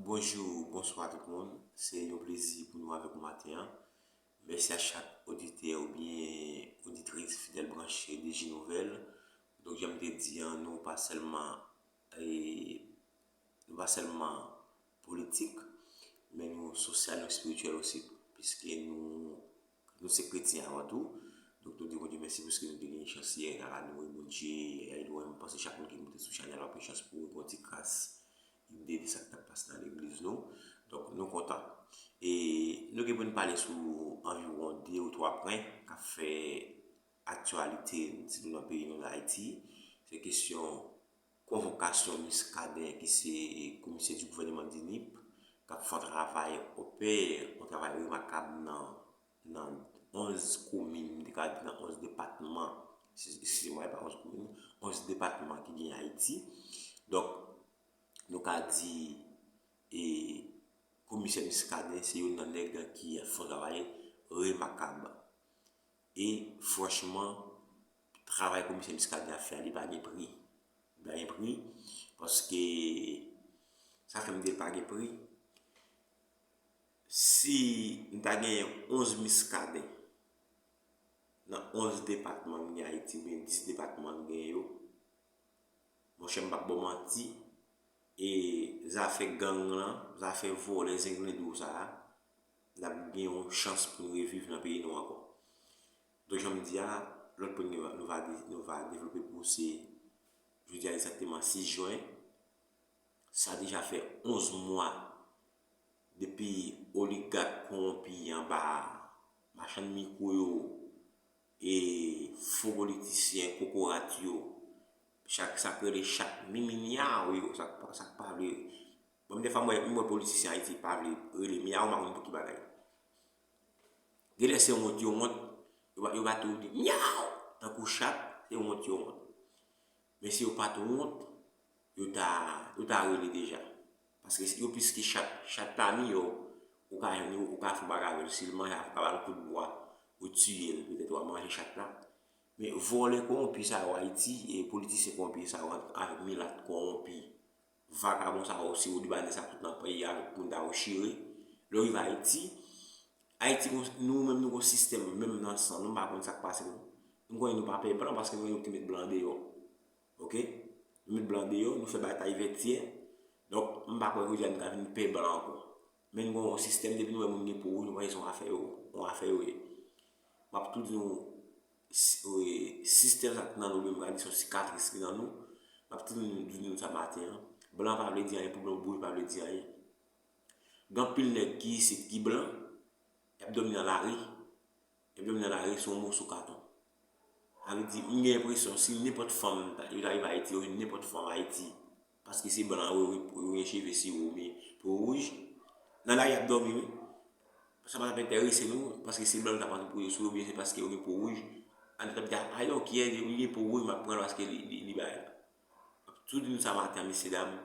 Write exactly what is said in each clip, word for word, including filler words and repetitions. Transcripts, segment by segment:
Bonjou, bonswa tout moun. Se yon plezi pou nou avèk ou maten an. Mèsi a chak oditè oubyen oditris fidèl branche D J Nouvèl. Donk, jan m te di an, nou pa sèlman, e, nou pa sèlman politik, men nou sosyal, nou espirityèl osi, piske nou, nou se kretyen avan tou. Donk, nou di Bondye mèsi piske nou te gen chans yè a, nou wè Bondye, e nou wè, m panse chak moun ki moute sou chanèl la, gen chans pou wè yon ti kras ide de sa k t ap pase nan legliz nou. Donk, nou kontan. E nou gen pou n pale sou anviwon de ou twa pwen k ap fè aktyalite, sitou nan peyi nou, Ayiti. Se kesyon konvokasyon Muscadin, ki se komisè di gouvènman di nip, k ap fè yon travay opè, yon travay remakab nan, nan onz komin, m te ka di nan onz depatman, si, si mwen pa onz komin, onz depatman ki gen Ayiti. Donk, nou ka di, e, komisè Muscadin se youn nan nèg ki fè yon travay remakab. E franchman, travay komisè Muscadin ap fè a, li pa gen pri. Li pa gen pri, paske sa fè m di l pa gen pri. Si n ta genyen onz Muscadin nan onz depatman n gen Ayiti, oubyen dis depatman n gen yo, monchè, m p ap ba w manti, e zafè gang lan, zafè vòlè zenglendo sa a, n ap gen yon chans pou n reviv nan peyi nou ankò. Donk, jan m di a, lòt pwen nou va, nou va de-, nou va devlope pou se, jodi a egzakteman sis jen, sa deja fè onz mwa depi oligak kowonpi anba machann mikwo yo, e fo politisyen kokorat yo, chak sa k rele chat mimi myaw yo, sa k pa, sa k pa vle. Bon, dèfwa m wè, m wè politisyen Ayiti pa vle rele myaw, m pa konn pou ki bagay. Genlè se wont yo wont, yo pa, yo pa tou di myaw, tankou chat, se wont yo wont. Men si yo pa t wont, yo ta, yo ta rele deja. Paske yo plis ke chat. Chat pami yo, ou ka jwenn yo, ou ka fè yon bagay avè l. Si l manje, ou ka ba l kout bwa, ou tiye l, petèt w a manje chat la. Men vòlè kowonpi sa yo Ayiti, e politisyen kowonpi sa yo, avèk milat kowonpi, vakabon sa yo, siwo libanè sa tout nan peyi a, avèk moun ta yo chire. Lè yo rive Ayiti, Ayiti, nou menm nou gon sistèm, menm nan san nou, m pa konn sa k pase nou. M konnen nou pa pè blan paske nou menm nou te met blan deyò. Oke? Nou met blan deyò, nou fè batay Vètyè. Donk, m pa kwè jodi a nou ka vin pè blan ankò. Men nou gon yon sistèm, depi nou wè moun gen po wouj, nou panse se yon afè yo, yon afè yo ye. M ap tou di nou, si-, e, sistèm sa k nan nou, menm gade se yon sikatris ki nan nou. M ap tou di nou, di nou sa maten an. Blan pa vle di anyen, pou blan bouj pa vle di anyen. Gen anpil nèg ki isit ki blan, y ap dòmi nan lari. Epi m nan lari sou yon moso katon. Sa vle di, m gen enpresyon, si nenpòt fanm, yo ta rive Ayiti, yo jwenn nenpòt fanm Ayiti, paske se blan yo, yo, yo gen cheve siwo, men po wouj, nan lari y ap dòmi, wi. Sa pa t ap enterese nou, paske se blan ki t ap antre pou yo sou yo, oubyen se paske yo gen po wouj. An nou t ap di, "A, I don't care, li gen po wouj, m ap pran l paske li, li, li bagay la." M ap tou di nou sa maten an, mesye dam,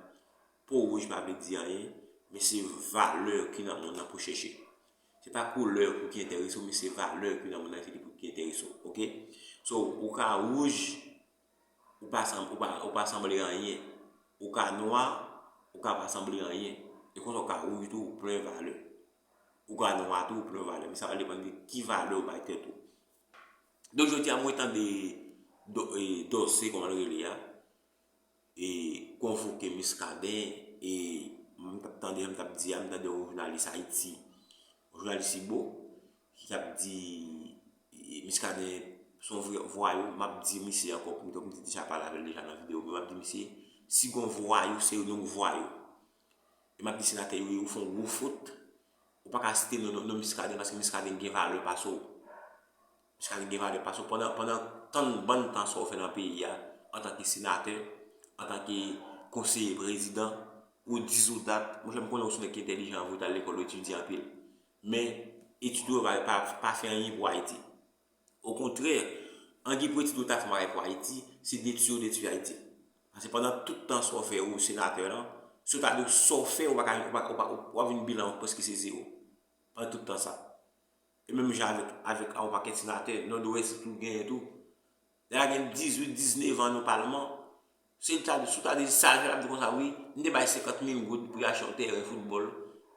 po wouj pa vle di anyen, men se valè ki nan moun nan pou chèche. Se pa koulè ou ki enterese w, men se valè ki nan moun nan, se li pou ki enterese w, oke? So, ou ka wouj, ou pa sanm-, ou pa, ou pa sanble anyen. Ou ka nwa, ou ka pa sanble anyen. E konsa ou ka wouj tou, ou plen valè. Ou ka nwa tou, ou plen valè. Men sa va depann de ki valè ou bay tèt ou. Donk, jodi a, mwen tande Do-, e, Dòse, kòman l rele a, e, konvoke Muscadin, e, m t ap tande, m t ap di a, m tande yon jounalis Ayiti, yon jounalis Ibo, ki t ap di, e, Muscadin se yon vre vwayou, m ap di misye ankò, pou m te, m te deja pale avè l deja nan videyo, men m ap di misye, si gon vwayou, se yon vwayou. E m ap di senatè yo, yo fè yon gwo fot. Ou pa ka site non, non, non Muscadin, paske Muscadin gen valè pase w. Muscadin gen valè pase w. Pandan, pandan tan, bann tan sa w fè nan peyi a, antanke senatè, antanke konseye prezidan, ou dizodat, monchè, m konnen w se yon nèg ki entèlijan, ou t al lekòl, ou etidye anpil. Men, etid ou yo pa, pa, pa fè anyen pou Ayiti. Okontrè, angi pou etid ou ta fè bagay pou Ayiti, se detwi yo detwi Ayiti. Paske pandan tout tan sa w fè ou senatè lan, si w ta di w sa w fè, ou pa ka, ou pa, ou pa, w ap vin bilan ou prèske se zewo. Pandan tout tan sa. E menm jan avèk, avèk yon pakèt senatè, Nòdwès tou genyen tou. Lè a gen dizuit, diznèf an nan palman, Se ta, si w ta di sa l fè, l ap di konsa, wi, m te bay senkant mil goud pou y achte yon teren foutbòl.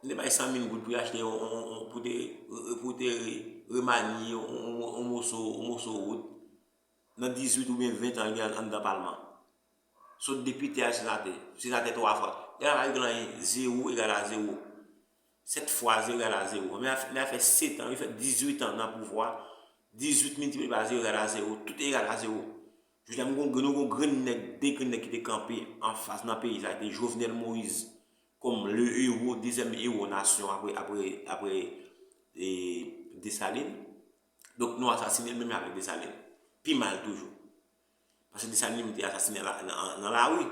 M te bay san mil goud pou y achte yon, yon, yon, pou te, pou te remanye yon, yon, yon moso, yon moso wout. Nan dizuit oubyen ven tan, li anndan palman. Sot depite al senatè. Senatè twa fwa. Li pa regle anyen. Zewo egal a zewo. Sèt fwa zewo egal a zewo. Men a fè, men a fè sèt an, li fè dizuit an nan pouvwa. Dizuit miltipliye pa zewo egal a zewo. Tout egal a zewo. Jodi a, nou gon, nou gon grenn nèg, de grenn nèg ki te kanpe anfas nan peyi sa, se te Jovenel Moïse kòm le héros, dezyèm héros nasyon apre, apre, apre, e, Desalin. Donk, nou asasine l menm jan avèk Desalin. Pi mal toujou. Paske Desalin li menm te asasinen la, nan, nan lari.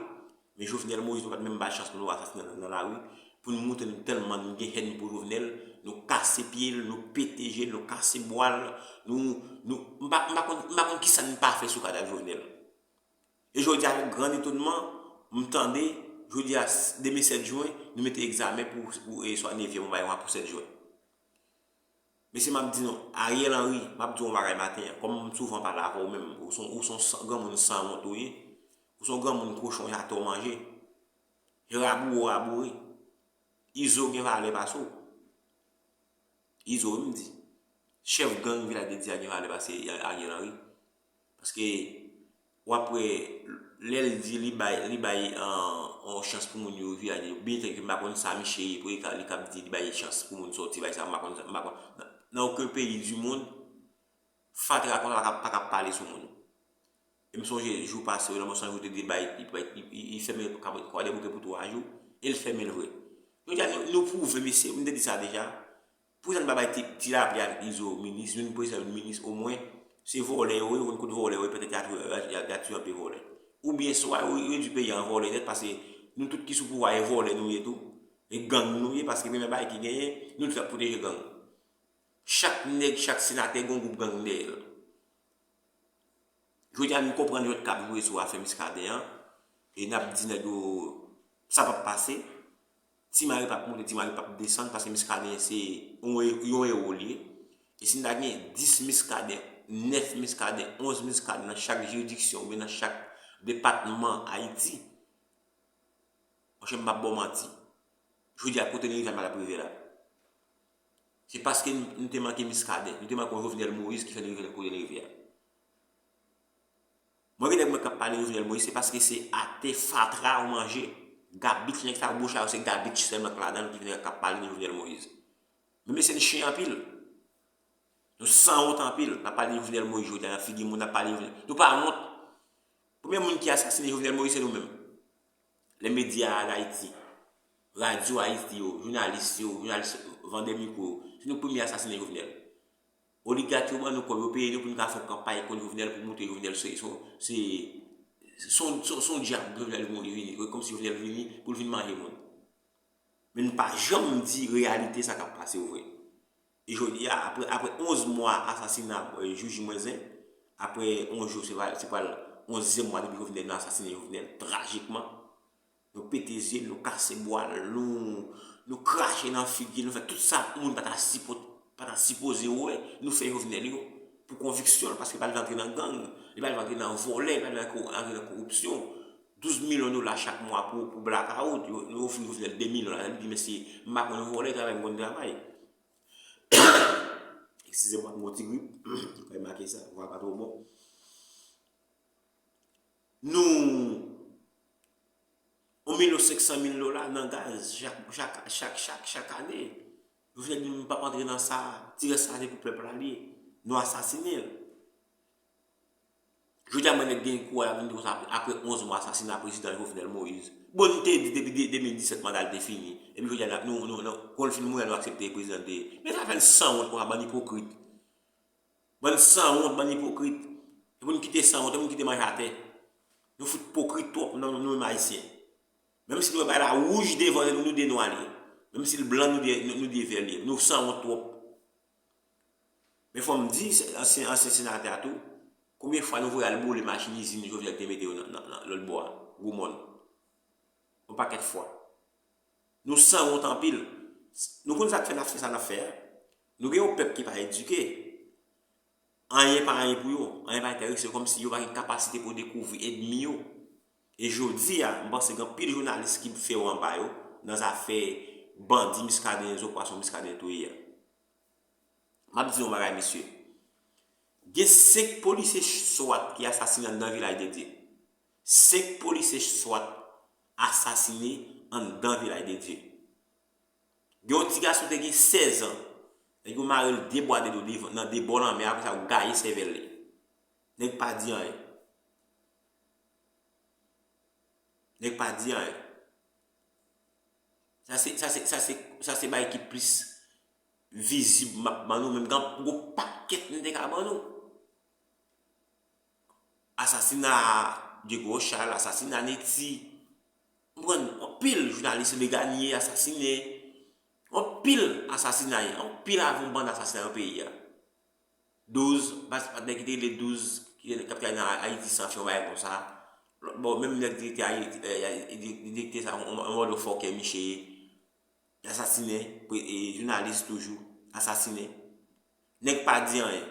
Men Jovenel Moïse, nou pa t menm ba chans pou nou asasinen nan, nan lari. Pou nou montre nou tèlman nou gen hèn pou Jovenel, nou kase pye l, nou pete je l, nou kase bwa l, nou, nou, m pa, m pa konn, m pa konn kisa n pa fè sou kadav Jovenel. E jodi a, avèk gran etonman, m tande, jodi a, demen sèt jen, nou mete egzamen pou, pou, e, swa nevyèm, yon bagay pou sèt jen. Mesye, m ap di nou, Ariel Henry, m ap di w yon bagay maten an, kòm m souvan pale avè w menm, ou se yon, ou se yon san, granmoun sanwont ou ye, ou se yon granmoun kochon, y a to manje, rabou ou raboure, Izo gen valè pase w. Izo wi m di. Chèf gang Vilaj de Dye a gen valè pase Ariel Henry. Paske w ap wè, lè l di li bay, li bay, an, yon chans pou moun yo viv, li byen trè ke m pa konn sa misye ye pou li ka, li k ap di li bay chans pou moun sòti, bay sa, m pa konn sa, m pa konn. Nan, nan okenn peyi di mond, fatra konsa pa ka, pa ka pale sou moun. E m sonje jou pase yo, nan mwen sonje ou te di l bay, li, li, li, li fèmen Kwadèboukè pou twa jou, e l fèmen l vre. Jodi a, nou, nou pwouve, mesye, m te di sa deja, Pou sa n pa bay ti, ti lapli avèk Izo minis, youn prezidan, youn minis, omwen, se vòlè yo ye, ou konn kot vòlè yo ye, petèt y a tou, y a, y a, y a tou anpe vòlè. Oubyen swa yo redui peyi a an vòlè nèt, paske nou tout ki sou pouvwa e vòlè nou ye tou, e gang nou ye, paske premye bagay ki genyen, nou tout ap pwoteje gang. Chak nèg, chak senatè gen yon gwoup gang dèyè l. Jodi a, nou konprann jwèt k ap jwe sou afè Muscadin an, e n ap di nèg yo, sa p ap pase. Ti Mari p ap monte, Ti Mari p ap desann, paske Muscadin se yon, yon ewo li ye. E si n ta gen dis Muscadin, nèf Muscadin, onz Muscadin nan chak jiridiksyon oubyen nan chak depatman Ayiti, monchè, m p ap ba w manti. Jodi a, kote nou rive a, nou pa t ap rive la. Se paske n, nou te manke Muscadin, nou te manke yon Jovenel Moïse ki fè nou rive kote nou rive a. Mwen gen nèg mwen k ap pale Jovenel Moïse, se paske se atè fatra ou manje. Gabich, nèg sa yo bouch a yo se gabich sèlman k ladan l ki fè nèg k ap pale de Jovenel Moïse. Men mesye, n chen anpil. Nou sanwont anpil. N ap pale de Jovenel Moïse jodi a nan figi moun, n ap pale de Jovenel. Nou pa wont. Premye moun ki asasine Jovenel Moïse se nou menm. Lè medya a Dayiti, radyo Ayiti yo, jounalis yo, jounalis vandè mikwo yo, se nou k premye asasine Jovenel. Oligak yo ban nou kòb, yo peye nou pou n ka fè yon kanpay kont Jovenel, pou montre Jovenel se, se, se, se yon, se yon, se yon dyab Jovenel vini, kòmsi Jovenel vini pou l vin manje moun. Men n pa janm di reyalite sa k ap pase yo vre. E jodi a, apre, apre onz mwa asasina, e, Jouji Mwenzen, apre onz jou, se pral, se pral onzyèm mwa depi Jovenel, nou asasinen Jovenel, trajikman. Nou pete zye l, nou kase bwa l, nou, nou krache nan figi l, nou fè tout sa moun pa ta sipo-, pa ta sipoze wè, nou fè Jovenel yo. Pou konviksyon l, paske li pa t vle antre nan gang, li pa t vle antre nan vòlè, li pa t vle antre nan koripsyon. Douz milyon dola chak mwa pou, pou blakawout, yo, yo ofri Jovenel de milyon la, li di, mesye, m pa konn vòlè, travay m konn travay. Eskize mwen, m gon ti grip, m kay make sa, vwa pa twò bon. Nou, yon milyon senk san mil dola nan gaz chak, chak, chak, chak, chak ane. Jovenel di, m p ap antre nan sa, ti rès sa se pou pèp la li ye. Nou asasinen l. Jodi a, mwen nèg gen kouraj ap vin di konsa, apre onz mwa asasina prezidan Jovenel Moïse. Bon, n te di depi de, de mil disèt manda l te fini. Epi jodi a, nou, nou, nou, kon l fin mouri, nou aksepte prezidan te ye. Men sa fè n sanwont konsa, bann ipokrit. Bann sanwont, bann ipokrit. E pou n kite sanwont, e pou n kite manje atè. Nou fout ipokrit twòp, nou, nou menm Ayisyen. Menm si nou wè bagay la wouj devan nou, nou de nwa li ye. Menm si l blan, nou de, nou, nou de vè li ye. Nou sanwont twòp. Men fò m di, ansyen, ansyen senatè a tou, konbyen fwa nou voye al boule machin izin Jovenel te mete yo nan, nan, nan lòt bò a, Gwo Mòn? Yon pakèt fwa. Nou sanwont anpil. Nou konn sa k fè n ap fè sa n ap fè a. Nou gen yon pèp ki pa edike. Anyen pa anyen pou yo. Anyen pa enterese yo. Kòmsi yo pa gen kapasite pou yo dekouvri ènmi yo. E jodi a, m panse gen anpil jounalis ki fè yo anba yo nan zafè bandi Muscadin, zo pwason Muscadin touye a. M ap di yon bagay, mesye. Gen senk polisye swat ki asasinen anndan Vilaj de Dye. Senk polisye swat asasinen anndan Vilaj de Dye. Gen yon ti gason te gen sèz an. Nèg yo mare l de bwa de do devan, nan de bò lanmè, apre sa yo gaye sèvèl li. Nèg pa di anyen. Nèg pa di anyen. Sa se, sa se, sa se, sa se bagay ki plis vizib m ap ban nou, menm gen gwo pakèt m te ka ban nou. Asasina Diego Rochal, asasina Netty. Ou konprann? Anpil jounalis Leganie asasinen. Anpil asasinay, anpil avyon bann asasinay nan peyi a. Douz, pa, pa nèg ki te rele Douz, ki, k ap travay nan Ayiti San Fè, yon bagay konsa. Lòt bò, menm nèg direktè Ayiti, eh, di-, direktè sa, yon, yon motherfucker misye ye. Asasinen, pre-, e, jounalis toujou, asasinen. Nèg pa di anyen.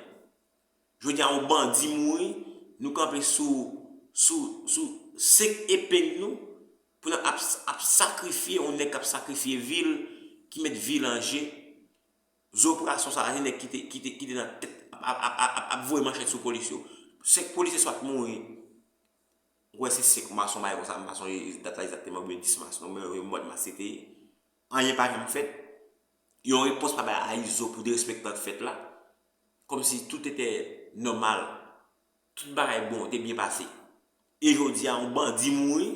Jodi a, yon bandi mouri, nou kanpe sou, sou, sou senk epeng nou, pou n ap, ap sakrifye yon nèg k ap sakrifye vi l, ki met vi l an je. Zo pwason sa a, se nèg ki te, ki te, ki te nan tèt, ap, ap, ap, ap, ap voye manchèt sou polis yo. Senk polisye swat mouri. Ou wè se senk mas, yon bagay konsa, m pa sonje dat la egzakteman, oubyen dis mas, non, men yon mwa mas se te ye. Anyen pa janm fèt. Yon repons pa bay a Izo pou derespektan k fèt la. Kòmsi tout te nòmal. Tout bagay bon, te byen pase. E jodi a, yon bandi mouri.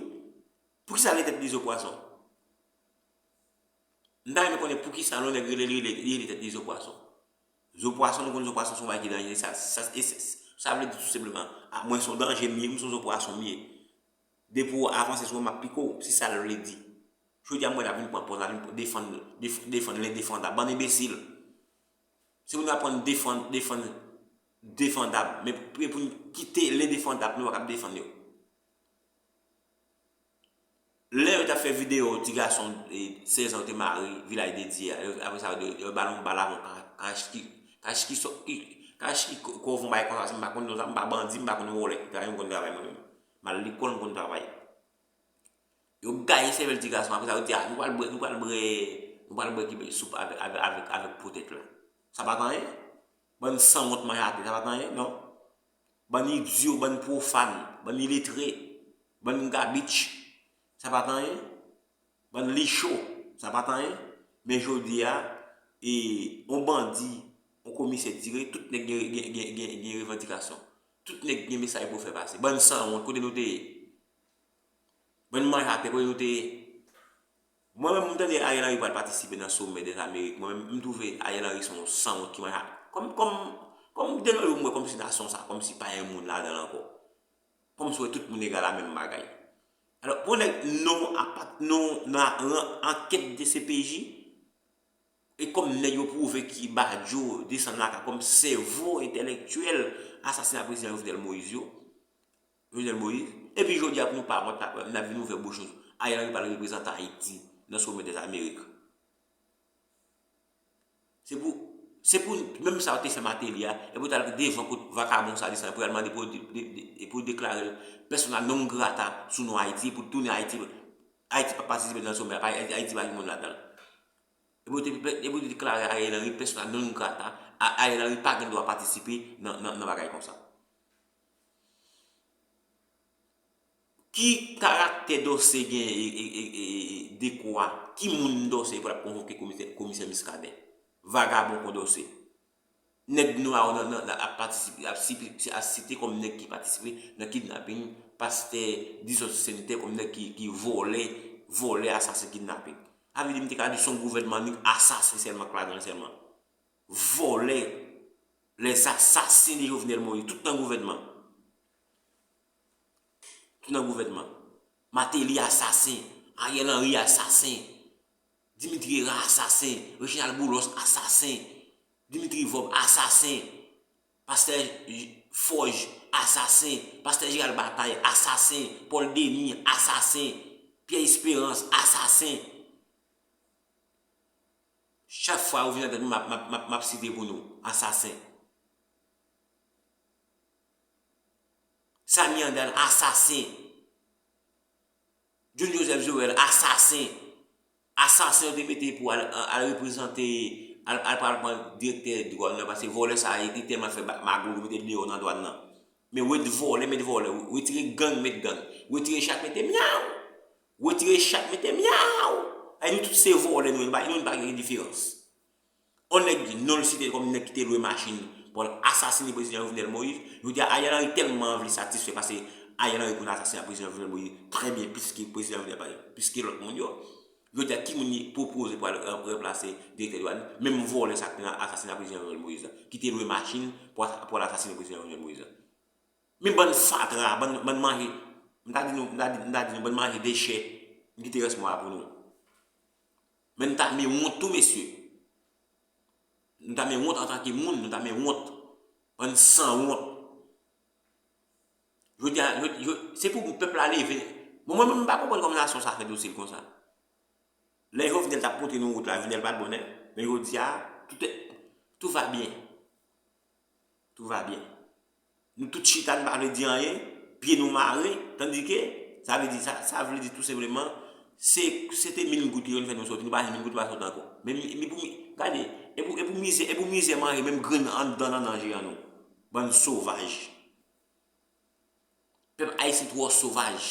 Poukisa l rele tèt li Zo Pwason? M ta renmen konnen poukisa yon nèg rele, rele, rele tèt li Zo Pwason. Zo Pwason, nou konn Zo Pwason se yon bagay ki danje. Sa, sa, e se, sa vle di tou senpleman, a, mwen se yon danje m ye, m se yon Zo Pwason m ye. Depi w avanse sou mwen, m ap pike w. Se sa l vle di. Jodi a, m wè l ap vin pran pòz la, vin defann, def-, defann lendefandab. Bann enbesil. Se pou nou aprann defann, defann defandab. Men pou, pou nou kite lendefandab, nou pa kab defann yo. Lè yo t ap fè videyo ti gason, e, sèz an yo te mare Vilaj de Dye a, yo, apre sa, yo, yo ba l yon bal avè yon ka-, kach ki, kach ki sò-, ki, kach ki ko-, kovon bagay konsa, si m pa konn non sa, m pa bandi, m pa konn vòlè. Travay m konn travay mwen menm. M al lekòl, m konn travay. Yo gaye sèvèl ti gason, apre sa, yo di, "A, nou pral bwè, nou pral bwè, nou pral bwè kibe soup avè-, avè-, avèk, avèk po tèt la." Sa pa t anyen? Bann sanwont manje atè, sa pa t anyen, non. Bann idyo, bann pwofàn, bann iletre, bann gabich, sa pa t anyen. Bann licho, sa pa t anyen. Men jodi a, e, yon bandi, yon komisè tire, tout nèg gen, gen, gen, gen, gen revandikasyon. Tout nèg gen mesaj pou fè pase. Bann sanwont, kote nou te ye? Bann manje atè, kote nou te ye? Mwen menm, m tande Ariel Henry pral patisipe nan Sommet des Amériques. Mwen menm, m twouve Ariel Henry se yon sanwont ki manje atè. Kòm, kòm, kòm de nan yo, m wè kòmsi nasyon sa, kòmsi pa gen moun ladan l ankò. Kòmsi w wè tout moun egal a menm bagay. Alò, pou nèg non apat-, non nan ran ankèt D C P J, e kòm nèg yo pwouve ki Badio desann lakay kòm sèvo entèlektyèl asasina prezidan Jovenel Moïse yo, Jovenel Moïse, epi jodi a pou nou pa wont, n ap, n ap vin ouvè bouch nou. Ariel Henry pral reprezante Ayiti nan Sommet des Amériques. Se pou, se pou menm sa yo te fè Martelly a, epi yo t al devan kot vakabon sa desann, pou y al mande pou yo de-, de-, de-, pou yo deklare l persona non grata sou non Ayiti, pou tounen Ayiti. Ayiti pa patisipe nan somè a, pa, Ayiti pa gen moun ladan l. Epi yo te, epi yo te deklare Ariel Henry persona non grata, A-, Ariel Henry pa gen dwa patisipe nan, nan, nan bagay konsa. Ki karaktè Dorcé gen e, e, e, e, e dekwa? Ki moun Dorcé pou l ap konvoke komisè, komisè Muscadin? Vagabon kon Dorcé. Nèg nwa yo nan, nan, nan ap patisipe, ap sipi-, ap site kòm nèg ki patisipe nan kidnaping pastè Dizon Sentè, kòm nèg ki, ki vòlè, vòlè, asasen, kidnaping. Sa vle di m te ka di se yon gouvènman nèg asasen sèlman k ladan l sèlman. Vòlè, les assassins de Jovenel Moïse, tout nan gouvènman. Tout nan gouvènman. Martelly asasen, Ariel Henry asasen, Dimitri Hérard asasen, Reginald Boulos asasen, Dimitri Vorbe asasen, pastè Forge asasen, pastè Gérald Bataille asasen, Paul Denis asasen, Pierre Espérance asasen. Chak fwa yo vin nan tèt mwen, m ap, m ap, m ap, m ap site pou nou. Asasen. Samy Andal, asasen. John Joseph Joel, asasen. Asasen yo te mete pou al, al reprezante, al, al pral pran direktè dwàn nan, paske vòlè sa a, li tèlman fè ba-, magouy, yo mete l deyò nan dwàn nan. Men ret vòlè, met vòlè. Retire gang, met gang. Retire chat, mete myaw. Retire chat, mete myaw. Ay, nou tout se vòlè, nou, nou pa, nou pa gen diferans. On nèg di, non l site kòm nèg ki te lwe machin pou l asasine prezidan Jovenel Moïse. Jodi a, Ariel Henry tèlman vle satisfè paske Ariel Henry konn asasine prezidan Jovenel Moïse trè byen, plis ke prezidan Jovenel, plis ke lòt moun yo. Jodi a, ki moun li pwopoze pou al ranplase direktè dwàn? Menm vòlè sa ki te nan asasina prezidan Jovenel Moïse la, ki te lwe machin pou al, pou al asasine prezidan Jovenel Moïse la. Men bann fatra, bann, bann manje, m ta di nou, m ta di, m ta di nou, bann manje dechè, m kite rès mo a pou nou. Men nou ta men wont tou, mesye. Nou ta men wont antanke moun, nou ta men wont. Bann sanwont. Jodi a, jodi, jodi, se pou pèp la leve. Bon, mwen menm, m pa konprann kòman nasyon sa fè dosil konsa. Lè Jovenel t ap montre nou wout la, Jovenel pa t bon, non. Men jodi a, tout, tout va byen. Tout va byen. Nou tout chita, nou pa vle di anyen, pye nou mare, tandike, sa vle di, sa, sa vle di tou senpleman, se, se te mil goud yo fè nou soti, nou pa jwenn mil goud, nou pa soti ankò. Men mi, mi pou mi, gade, e pou, e pou mizè, e pou mizè manje, menm grenn anndan nan nanje an nou. Bann sovaj. Pèp ayisyen twò sovaj.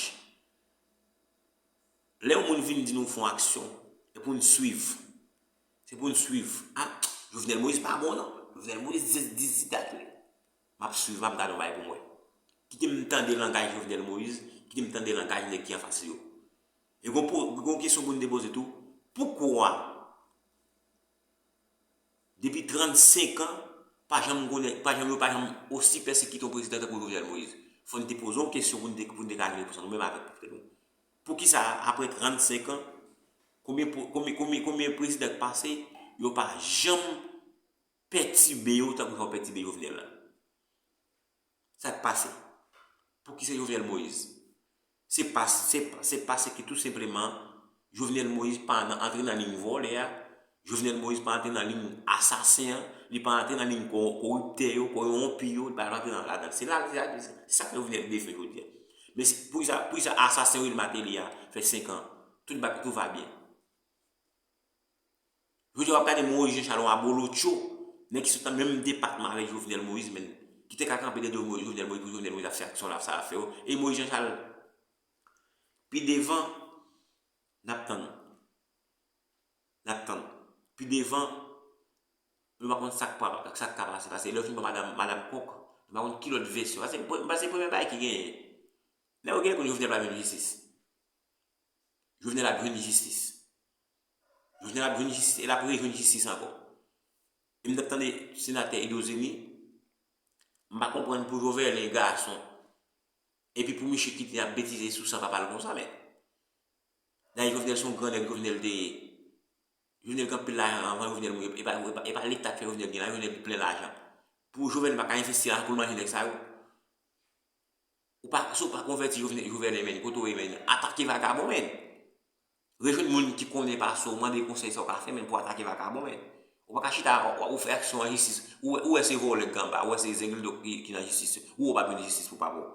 Lè yon moun vin di nou fè yon aksyon, e pou n swiv. Se pou n swiv. Ah, Jovenel Moïse pa bon, non. Jovenel Moïse dis, dis dat li. M ap swiv, m ap gade yon bagay pou m wè. Kite m tande langaj Jovenel Moïse, kite m tande langaj nèg ki anfas li yo. E gon po-, gon kesyon pou n te poze tou. Poukwa depi trannsenk an, pa janm konnen, pa janm, yo pa janm osi pèsekite yon prezidan tankou Jovenel Moïse? Fò n te poze yon kesyon pou n te, pou n te ka jwenn repons nou menm avèk tèt nou. Poukisa, apre trannsenk an, konbyen po-, konbyen, konbyen, konbyen prezidan k pase, yo pa janm pètibe yo tankou jan yo pètibe Jovenel la? Sa k pase? Poukisa Jovenel Moïse? Se pas-, se, se paske tou senpleman, Jovenel Moïse pa nan, antre nan liy vòlè a, Jovenel Moïse pa antre nan liy asasen an, li pa antre nan liy ko-, koriptè yo, kowonpi yo, li pa antre nan ladan. Se la, se la, se sa k Jovenel defen jodi a. Men se, poukisa, poukisa asasen Willy Martelly a fè senk an? Tout ba-, tout va byen. Jodi a w ap gade Moïse Jean Charles, yon abolotcho, nèg ki sot nan menm depatman avèk Jovenel Moïse, men ki te ka kanpe dèyè Jovenel Moïse pou Jovenel Moïse ap fè aksyon l ap sa l ap fè yo. E Moïse Jean Charles, pi devan, n ap tann. N ap tann. Pi devan, nou pa konn sa k pa, sa k ka pase. Paske lè w fin pran madanm, madanm kòk, nou pa konn ki lòt vèsyon. Paske, paske premye bagay ki genyen, lè yo genyen konn Jovenel pa jwenn jistis. Jovenel ap jwenn jistis. Jovenel ap jwenn jistis e l ap rejwenn jistis ankò. E m t ap tande senatè Edo Zeni, m pa konprann pou Jovenel gason. Epi pou misye kite ap betize sou san papa l konsa, men. Dayè Jovenel se yon gran nèg, Jovenel te ye. Jovenel gen anpil lajan anvan Jovenel mouri, e pa, e pa, e pa Leta k fè Jovenel gen lajan, Jovenel plen lajan. Pou Jovenel pa ka envesti lajan pou l manje nèg sa yo. Ou pa, si w pa konvèti Jovenel, Jovenel, men, kote w ye, men, atake vagabon, men. Rejwenn moun ki konnen pase w, mande konsèy sa w ka fè, men, pou atake vagabon, men. Ou pa ka chita, w, w, ou fè aksyon an jistis, ou, ou wè se vòlè k anba, ou wè se zenglendo ki, ki nan jistis, ou wè w pa jwenn jistis pou papa w.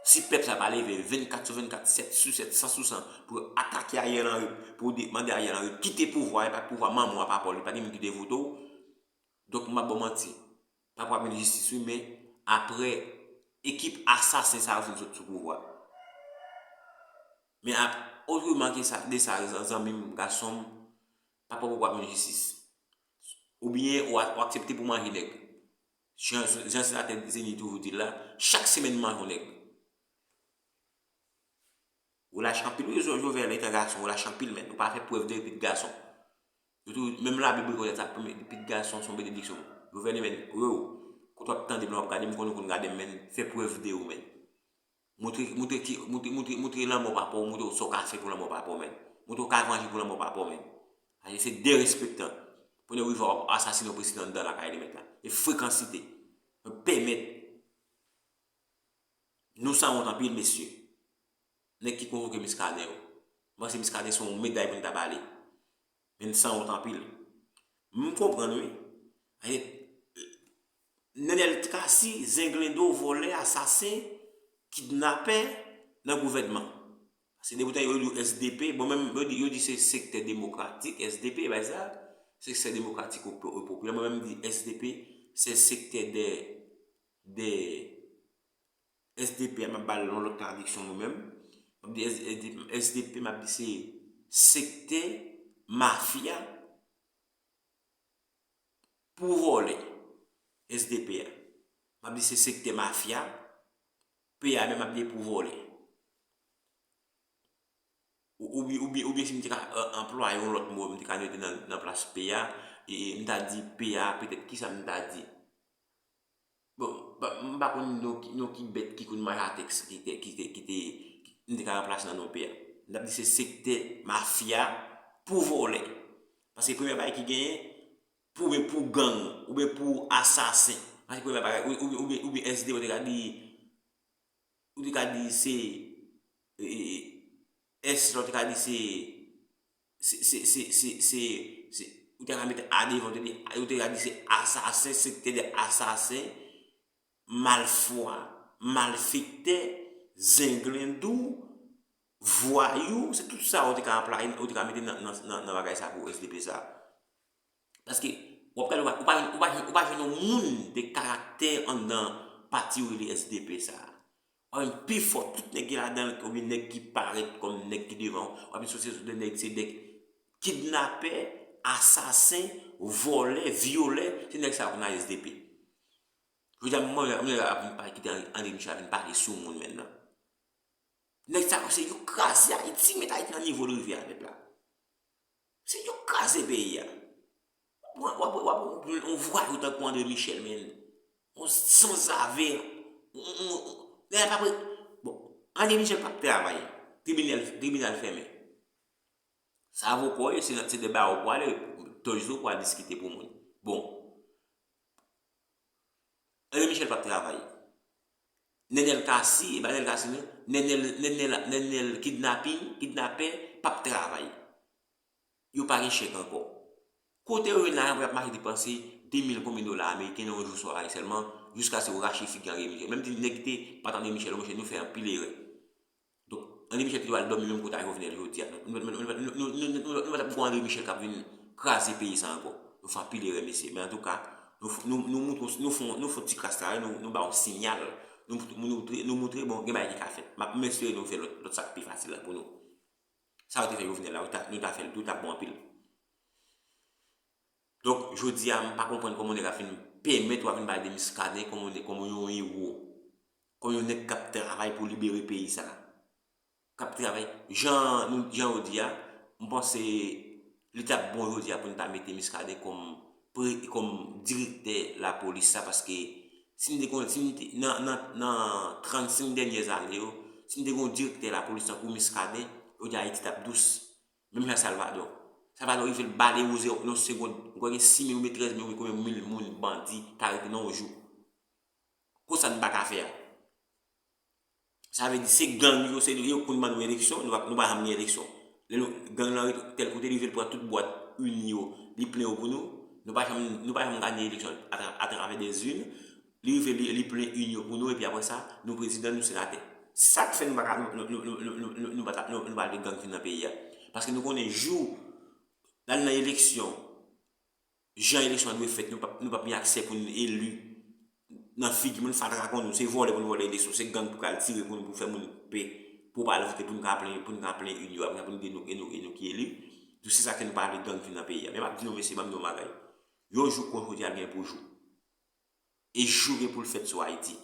Si pèp sa pa leve vennkat sou vennkat, sèt sou sèt, san sou san, pou atake Ariel Henry, pou de-, mande Ariel Henry kite pouvwa, e pa pouvwa manman w a papa w, li pa gen moun ki te vote w, donk m ap ba w manti. Papa w ap jwenn jistis wi, men apre ekip asasen sa yo fin sot sou pouvwa. Men ap, otreman ke sa, de sa, zan-, zanmi m, gason m, papa w poko ap jwenn jistis. Oubyen ou a-, ou aksepte pou manje nèg. Jan, jan senatè Zeni toujou di l la, chak semèn manje yon nèg. Ou lach anpil wi, Jo-, Jovenel, etan gason, ou lach anpil, men ou pa fè prèv de pitit gason. Yo tou, menm Labib rekonèt sa, premye pitit gason se yon benediksyon. Jovenel, men, yo, kote w ap tande m la, w ap gade m, konnen w konn gade m, men, fè prèv de ou, men. Montre, montre ki, montre, montre, montre lanmò papa w, montre w sa w ka fè pou lanmò papa w, men. Montre w ka vanje pou lanmò papa w, men. Aye, se derespektan. Pou nou rive w ap asasine yon prezidan anndan lakay li, mèt la. E frekansite. Mwen pèmèt. Nou sanwont anpil, mesye. Nèg ki konvoke Muscadin yo. M panse Muscadin se yon meday pou n ta ba li. Men n sanwont anpil. M konprann, wi. Aye, Nenel Cassy, zenglendo, vòlè, asasen, kidnapè nan gouvènman. Paske depi w tande yo di w S D P, bon, menm yo di, yo di se sektè demokratik, S D P, bay sa, sektè demokratik ou, ou popilè. Mwen menm, m di S D P, se sektè de, de S D P a, m ap ba l yon lòt tradiksyon mwen menm. M ap di S D P, S D P, m ap di se sektè mafya pou vòlè. S D P a. M ap di se sektè mafya, P a menm m ap di pou vòlè. Ou, oubyen, oubyen, oubyen si m te ka, e, anplwaye yon lòt mo, m te ka mete nan, nan plas P a, e, e m ta di P a, petèt, kisa m ta di? Bon, pa, m pa konn non ki, non ki bèt ki konn manje atèks ki te, ki te, ki te, m te ka ranplase nan non P a. M t ap di se sektè mafya pou vòlè. Paske premye bagay ki genyen, pou, oubyen pou gang, oubyen pou asasen. Paske premye bagay, ou, ou, oubyen, oubyen S D, ou te ka di, ou te ka di se, e, e, S, lòt te ka di se, se, se, se, se, se, se, ou te ka mete A devan, ou te di, ou te ka di se asasen, sektè de asasen, malfwa, malfektè, zenglendou, vwayou, se tout sa ou te ka anplwaye, ou te ka mete nan, nan, nan, nan bagay sa pou S D P sa. Paske, w ap gade, ou pa, ou pa, ou pa, ou pa jwenn yon moun de karaktè anndan pati yo rele S D P sa. Ou pa jwenn pifò, tout nèg ki ladan l, oubyen nèg ki parèt kòm nèg ki devan, w ap jwenn se, se de nèg, se nèg kidnapè, asasen, vòlè, vyolè, se nèg sa yo k nan S D P. Jodi a, mwen, mwen, mwen, ap vin pa kite André Michel vin pale sou moun menm nan. Nèg sa yo, se yo kraze Ayiti, met Ayiti nan nivo l rive a, pèp la. Se yo kraze peyi a. W ap, w ap, w ap, w ap, yon vwayou tankou André Michel, men. Yon sanzave. Yon, yon, yon, nèg la pa pre-, bon, André Michel p ap travay. Tribinal, tribinal fèmen. Sa avoka w ye, se nan, se de bawo pou ale, tòj zo pou al diskite pou moun. Bon. André Michel p ap travay. Nenel Cassy, e pa Nenel Cassy non, Nenel, Nenel, Nenel kidnapin, kidnapè, p ap travay. Yo pa gen chèk ankò. Kote yo jwenn lajan pou y ap mache depanse de mil konbyen dola ameriken nan yon jou sware sèlman, jiskaske yo rache figi André Michel. Menm ti nèg ki te pa t André Michel, monchè, nou fè anpil erè. Donk, André Michel te dwe al dòmi menm kote a Jovenel jodi a. Nou, nou, nou pa t ap gen André Michel k ap vin kraze peyi sa ankò. Nou fè anpil erè, mesye. Men antouka, nou, nou, nou montre, nou fè, nou fè ti kras travay, nou, nou ba yon siyal. Nou, nou montre, nou montre, bon, gen bagay ki ka fèt. M ap, m espere nou fè lòt, lòt sa k pi fasil la pou nou. Sa yo te fè Jovenel la, nou ta, nou ta fè l tou, t ap bon anpil. Donk, jodi a, m pa konprann kòman nèg ap vin pèmèt w ap vin pale de Muscadin kòm yon, kòm yon ewo. Kòm yon nèg k ap travay pou libere peyi sa. K ap travay. Jan nou, jan yo di a, m panse li t ap bon jodi a pou n ta mete Muscadin kòm pre-, kòm direktè lapolis sa, paske si n te gon, si n te, nan, nan, nan trannsenk dènyè zane yo, si n te gon direktè lapolis tankou Muscadin, jodi a Ayiti t ap dous. Menm jan Salvador. Salvador rive l bale Jose nan yon segond. M kwè gen sis mil oubyen trèz mil oubyen konbyen mil moun bandi k arete nan yon jou. Konsa n pa ka fè a. Sa vle di se gang yo, se yo k konn ban nou eleksyon, nou pa, nou pa janm gen eleksyon. Lè nou, gang lan rete tèl kote, li rive l pran tout bwat urn yo, li plen yo pou nou. Nou pa janm, nou pa janm gade eleksyon atra-, atravè dè urn. Li rive, li, li plen urn yo pou nou, epi apre sa, nou prezidan, nou senatè. Se sa k fè nou pa ka, nou, nou pa ta, nou, nou pa vle gang vin nan peyi a. Paske nou konnen jou n al nan eleksyon, jan eleksyon an dwe fèt, nou p ap, nou p ap gen aksè pou n eli nan figi moun, fatra konn nou, se vòlè pou n vòlè eleksyon, se gang pou pral tire pou nou, pou fè moun pè, pou pa al vote, pou n ka plen, pou n ka plen urn yo, apre sa pou n di nou, e nou, e nou ki eli. Donk se sa k fè nou pa vle gang vin nan peyi a. Men m ap di nou, mesye, ban m di yon bagay. Yon jou kon jodi a, l gen pou jou. E jou gen pou l fèt sou Ayiti.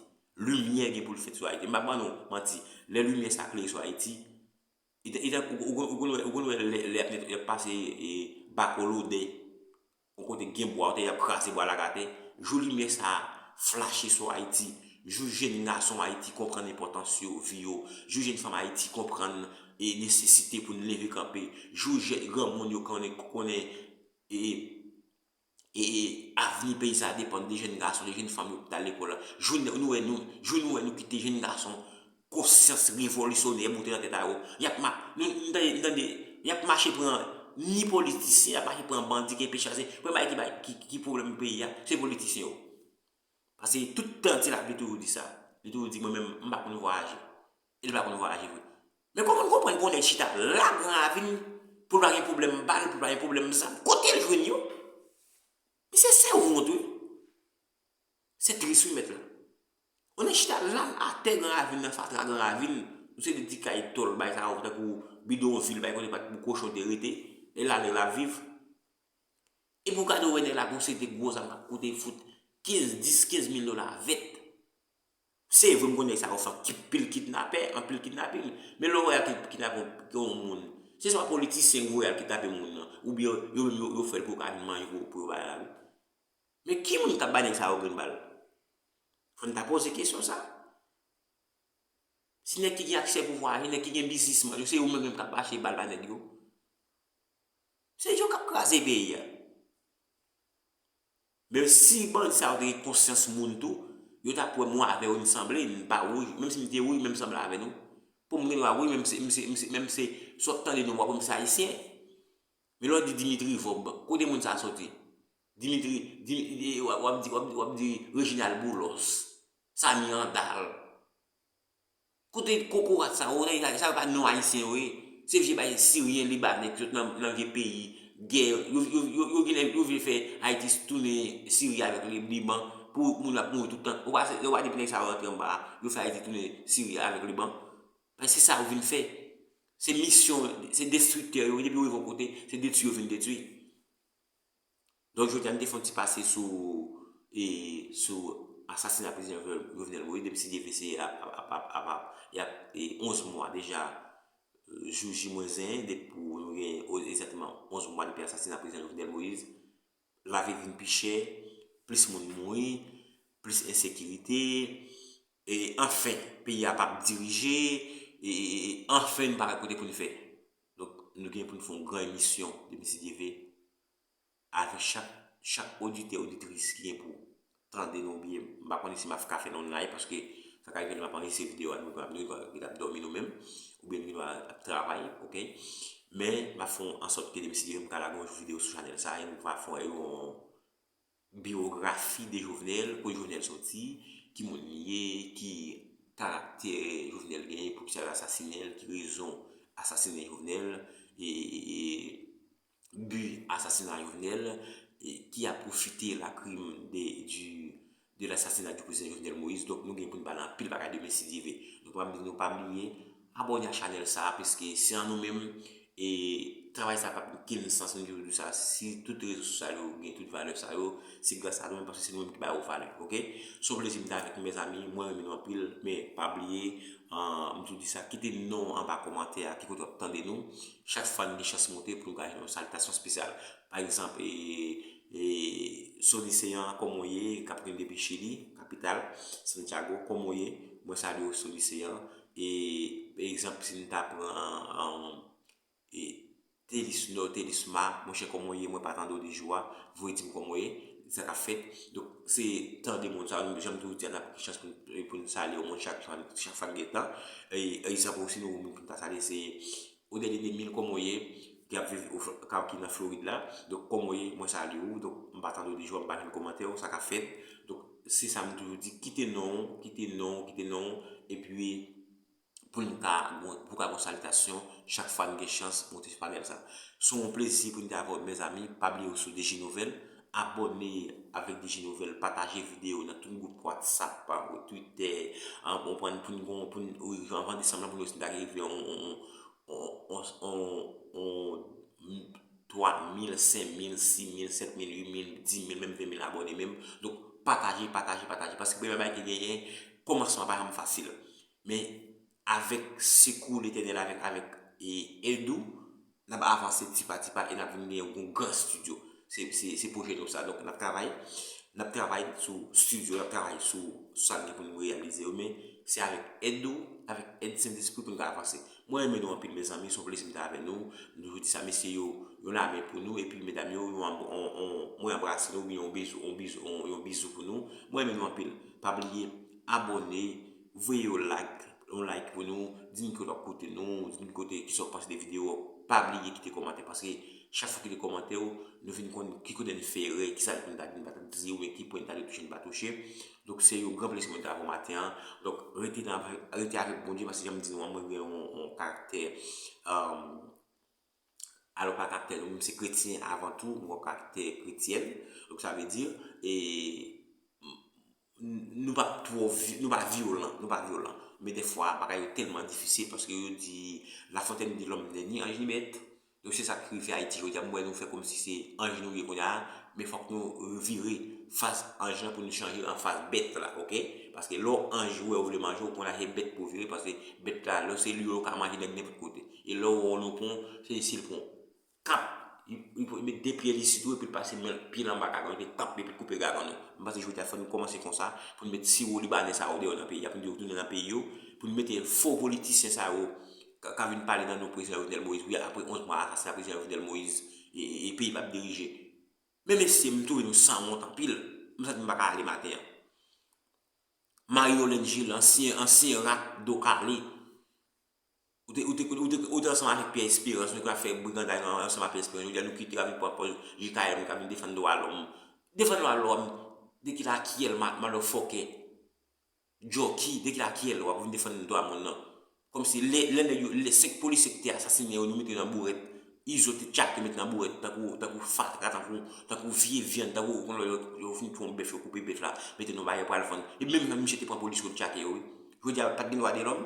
Limyè gen pou l fèt sou Ayiti. M p ap ban nou manti. Lè limyè sa klere sou Ayiti, e tan-, e tankou, ou, ou, ou konn wè, ou konn wè lè, lè y ap net-, y ap pase, e, Bakolodè, yon kote gen bwa atè, y ap kraze bwa lage atè. Jou limyè sa flache sou Ayiti. Jou jèn gason Ayiti konprann enpòtans yo, vi yo. Jou jèn fanm Ayiti konprann, e, nesesite pou n leve kanpe. Jou jè-, granmoun yo konnen, konnen, e, e, e avni peyi sa a depann de jèn gason, de jèn fanm yo pou t al lekòl la. Jou n-, nou wè nou, jou nou wè nou kite jèn gason konsyans revolisyonè moute nan tèt a yo. Y ap ma-, nou, nou tande, nou tande, y ap mache pran ni politisyen, y ap mache pran bandi ki enpeche avanse. Premye bagay ki bay, ki, ki pwoblèm peyi a, se politisyen yo. Paske tout tan ti la, li toujou di sa. Li toujou di, mwen menm, m pa konn vwayaje. E li pa konn vwayaje vre. Men kòman n konprann pou yon nèg chita la Gran Ravin, pou l pa gen pwoblèm bal, pou l pa gen pwoblèm zam? Kote l jwenn yo? Mesye, se wont, wi. Se tris, wi, mèt la. Yon nèg chita la atè Gran Ravin nan, fatra Gran Ravin, yon seri de ti kay tòl, bay sa yo, tankou bidonvil, bay kote pa t pou kochon te rete, e la nèg la ap viv. Epi w gade, w wè nèg la gon seri de gwo zam k ap koute, fout kenz, dis, kenz mil dola vèt. Se vre, m konn nèg sa yo fè anpil kidnapè, anpil kidnaping. Men lè w wè y al kidnape yon, yon moun, se swa politisyen ki voye al kidnape moun nan, oubyen yo menm yo, yo fè l pou yo ka vin manje pou, pou yo bay la, wi. Men ki moun k ap bay nèg sa yo grenn bal? Fò n ta poze kesyon sa. Si nèg ki gen aksè pouvwa a, si nèg ki gen biznisman yo, se yo menm menm k ap mache bal ba nèg yo. Se yo k ap kraze peyi a. Men si bandi sa yo te gen konsyans moun tou, yo t ap wè m avè yo, n sanble, n pa wouj, menm si m te wouj, men m sanble avè nou. Pou m gen dwa wouj, menm se, menm se, menm se, menm se, si w ap tande non m, w ap wè m se ayisyen. Men lè w di Dimitri Vorbe, kote moun sa a soti? Dimitri, Dimi-, w ap, w ap di, w ap, w ap di Reginald Boulos, Samy Andal. Kote kokorat sa yo, sa yo pa non ayisyen yo ye. Se vye bay siryen, libanè ki sot nan, nan vye peyi gè. Yo, yo, yo, yo genlè, yo vle fè Ayiti tounen Siri avèk Li-, Liban pou moun ap mouri tout tan. Ou pa, ou pa depi nèg sa yo rantre anba a, yo fè Ayiti tounen Siri avèk Liban. Paske se sa yo vin fè. Se misyon, se destriktè yo, depi yo rive yon kote, se detwi yo vin detwi. Donk, jodi a, n te fè yon ti pase sou, e, sou asasina prezidan Jovenel, Jovenel Moïse, depi si Dye vle se ap, ap, ap, ap, ap, ap, y ap, e, onz mwa deja, e, jou J mwens en, depi pou nou gen o-, egzakteman onz mwa depi asasina prezidan Jovenel Moïse. Lavi vin pi chè, plis moun mouri, plis ensekirite, e, anfen, peyi a p ap dirije, e, e, e, anfen, nou pa wè kote pou n fè. Donk, nou gen pou n fè yon gran emisyon, depi si Dye vle. Avèk chak, chak oditè, oditris ki gen pou tande nou byen, m pa konnen si m ap ka fè nou live, paske sa ka rive lè m ap anrejistre videyo a, nou, nou, nou, nou ap dòmi nou menm, oubyen nou ap travay, oke? Men, m ap fè an sòt ke depi si Dye vle m ka lage yon videyo sou chanèl sa, e nou va fè yon biyografi de Jovenel, kote Jovenel soti, ki moun li ye, ki karaktè Jovenel genyen, poukisa yo asasinen l, ki rezon asasinen Jovenel, e, e, e, bi asasina Jovenel, e, qui a profité la crime de, du, de l'assassinat du président Jovenel Moïse. Donk, nou gen pou n pale anpil bagay demen si Dye vle. Donk, m ap di nou pa bliye abòne a chanèl sa a, piske se an nou menm, e travay sa p ap gen sans, m toujou di sa, si tout rezo sosyal yo gen tout valè sa yo, se gras a nou menm, paske se nou menm ki ba yo valè, oke? Se yon plezi m te avèk nou, mezanmi, mwen renmen nou anpil, men pa bliye, an, m toujou di sa, kite non w anba kòmantè a, ki kote w ap tande nou. Chak fwa n gen chans monte pou nou ka jwenn yon salitasyon espesyal. Pa egzanp, e, e, Sony Seyan, kòman w ye, k ap gen depi Chili, kapital, Santiago, kòman w ye, mwen salye w, Sony Seyan. E, pa egzanp, si n ta pran, an, e, Telis Nò, Telis Ma, monchè, kòman w ye, mwen pa tande w de jou a, voye di m kòman w ye, sa k ap fèt. Donk, se tan de moun sa, nou, jan m toujou di a, n ap gen chans pou n, pou n salye yon moun chak, chak fwa n gen tan. E, egzanp, osi, nou, moun pou n ta salye, se Odèlin Emil, kòman w ye, ki ap viv o Fl-, ka-, ki nan Florid la. Donk, kòman w ye, mwen salye w. Donk, m pa tande w de jou a, m pa jwenn kòmantè w, sa k ap fèt. Donk, se sa m toujou di, kite non w, kite non w, kite non w, epi, pou n ka, pou ka gon salitasyon, chak fwa n gen chans monte sou panèl sa. Se yon plezi pou n te avè w, mezanmi, pa bliye w sou D J Nouvèl, abòne avèk D J Nouvèl, pataje videyo nan tout gwoup WhatsApp, Twitter, an, konprann, pou n gon, pou n, wi, anvan desanm lan, pou nou ta rive on, on, on, on, on, on twa mil, senk mil, sis mil, sèt mil, uit mil, dis mil, menm ven mil abòne menm. Donk, pataje, pataje, pataje. Paske premye bagay ki genyen, kòmansman pa janm fasil. Men, avèk sekou Letènèl, avèk, avèk, e, èd ou, n ap avanse ti pa ti pa e n ap vin gen yon gran estidyo. Se, se, se pwojè nou sa. Donk, n ap travay, n ap travay sou estidyo, n ap travay sou, sou sa n gen pou nou reyalize yo, men se avèk èd ou, avèk èd Sentespri pou nou ka avanse. Mwen renmen nou anpil, mezanmi, se yon plezi m te avè nou. M toujou di sa, mesye yo, yon lamen pou nou, epi medam yo, yon, yon, yon, mwen anbrase nou, oubyen yon bizou, yon bizou, yon, yon bizou pou nou. Mwen renmen nou anpil. Pa bliye, abòne, voye yon like, yon like pou nou, di n kote w ap koute nou, di n kote, kisa w panse de videyo, Pa bliye kite kòmantè, paske chak fwa kite kòmantè yo, nou vin konn ki kote n fè erè, ki sa n ta di n pa t di, oubyen ki pwen n ta dwe touche n pa touche. Donk, se yon gran plezi pou mwen ta avè w maten an. Donk, rete nan, rete avèk Bondye, paske jan m di nou an, mwen gen yon, yon karaktè, um, alò pa karaktè, nou menm se kretyen avan tou, nou gen yon karaktè kretyèn. Donk, sa vle di, e, nou pa twò vi- nou pa vyolan, nou pa vyolan. Men dèfwa, bagay yo tèlman difisil paske yo di, La Fontaine di lòm nè ni anj ni bèt. Donk se sa k rive Ayiti jodi a. M wè nou fè kòmsi se anj nou ye kounye a, men fòk nou vire fas anj lan pou nou chanje an fas bèt la, oke? Paske lè w anj, ou wè yo vle manje w, kounye a se bèt pou w vire, paske bèt la, lè se li yo ka manje nèg nenpòt kote. E lè w wè w nan pon, se si l pran kap, li, li met de pye li sou ou, epi l pase men pye l anba gagann, epi l tap, epi l koupe gagann ou. M panse jodi a fò nou kòmanse konsa, pou nou met siwo libanè sa yo deyò nan peyi a, pou nou retounen nan peyi yo, pou nou mete fo politisyen sa yo, ka, ka vin pale nan non prezidan Jovenel Moïse, wi, apre onz mwa asasina prezidan Jovenel Moïse, e, e, e peyi p ap dirije. Men mesye, m twouve nou sanwont anpil, m santi m pa ka ale maten an. Marie Nolène Gilles, ansyen, ansyen rat do kale. Ou te, ou te, ou te, ou te ansanm avèk Pierre Espérance, nou te ka fè briganday ansanm avèk Pierre Espérance. Jodi a nou kite, ka vin pran pòz J K M, ka vin defann dwa lòm. Defann dwa lòm, de ki la kiyèl, ma, motherfucker. Jockey, de ki la kiyèl, w ap vin defann dwa moun nan. Kòmsi lè, lè nèg yo, lè senk polisye ki te asasinen yo, nou mete nan bourèt. Izo te tchake, mete nan bourèt, tankou, tankou fatra, tankou, tankou vye vyann, tankou, konnen lè yo, yo fin touye yon bèf, yo koupe bèf la, mete nan yon bayè pral vann. E menm jan misye te pran polis yo, l tchake yo, wi. Jodi a, pa t gen dwa de lòm?